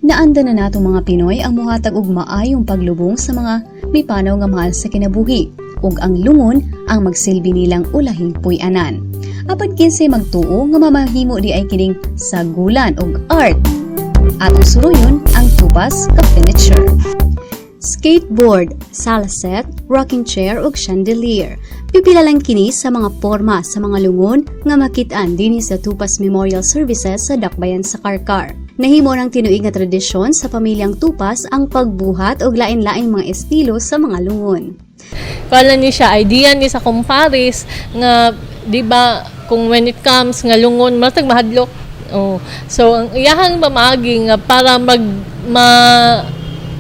Naanda na natong mga Pinoy ang muhatag og maayong paglubong sa mga mipanaw nga mahal sa kinabuhi ug ang lungon ang magsilbi nilang ulahing puy-anan. Apan kinsay magtuo nga mamahimo di ay kining sagulan og art? Atong suroyon ang Tupas Coffiniture. Skateboard, sala set, rocking chair ug chandelier. Pipila lang kini sa mga porma sa mga lungon nga makit-an dinhi sa Tupas Memorial Services sa Dakbayan sa Carcar. Nahimo ng tinuig nga tradisyon sa pamilyang Tupas ang pagbuhat og lain-laing mga estilo sa mga lungon. Kala ni siya, idea ni sa kumpares nga, di ba, kung when it comes nga lungon matag mahadlok. Oh. So ang iyahang pamaagi nga para mag ma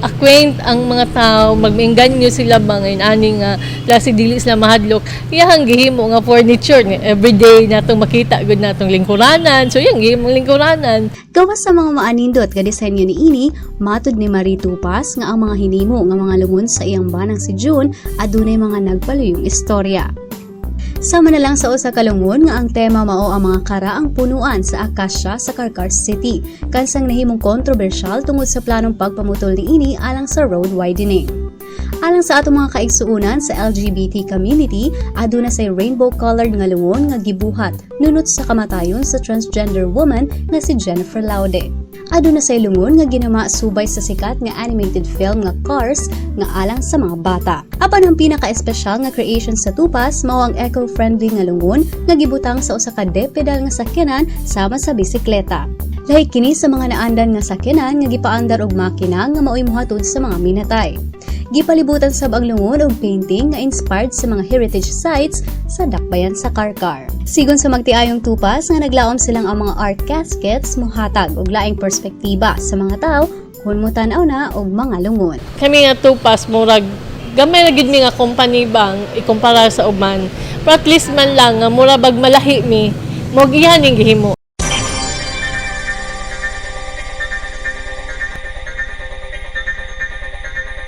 acquaint ang mga tao, magmainganyo sila ba ngayon ani nga klase, dili sila mahadlok, iyahang gihimo nga furniture nga everyday natong makita gud natong lingkuranan. So iyang gihimong lingkuranan. Gawas sa mga maanindot nga disenyo niini, matud ni Marie Tupas nga ang mga hinimo nga mga lungon sa iyang banang si June adunay mga nagpaluyong istorya. Sama na lang sa usa ka lungon nga ang tema mao ang mga karaang punuan sa Acacia sa Carcar City, kansang nahimong kontrobersyal tungod sa planong pagpamutol niini alang sa road widening. Alang sa atong mga kaigsuunan sa LGBT community, aduna say rainbow-colored nga lungon nga gibuhat nunot sa kamatayon sa transgender woman nga si Jennifer Laude. Aduna say lungon nga ginama subay sa sikat nga animated film nga Cars nga alang sa mga bata. Apan ang pinaka-espesyal nga creation sa Tupas mao ang eco-friendly nga lungon nga gibutang sa usa ka depedal nga sakyanan sama sa bisikleta. Lahi kini sa mga naandan nga sakyanan nga gipaandar og makina nga maoy mohatod sa mga minatay. Gipalibutan sab ang lungon og painting nga inspired sa mga heritage sites sa Dakbayan sa Carcar. Sigon sa magtiayong Tupas nga naglaom silang ang mga art caskets mohatag og laing perspektiba sa mga tao kung motan-aw na og mga lungon. Kami nga Tupas, murag gamay ra gid mi nga company bang ikumpara sa uban. Pero at least man lang nga mura bag malahi mi, mo iyan ning gihimo.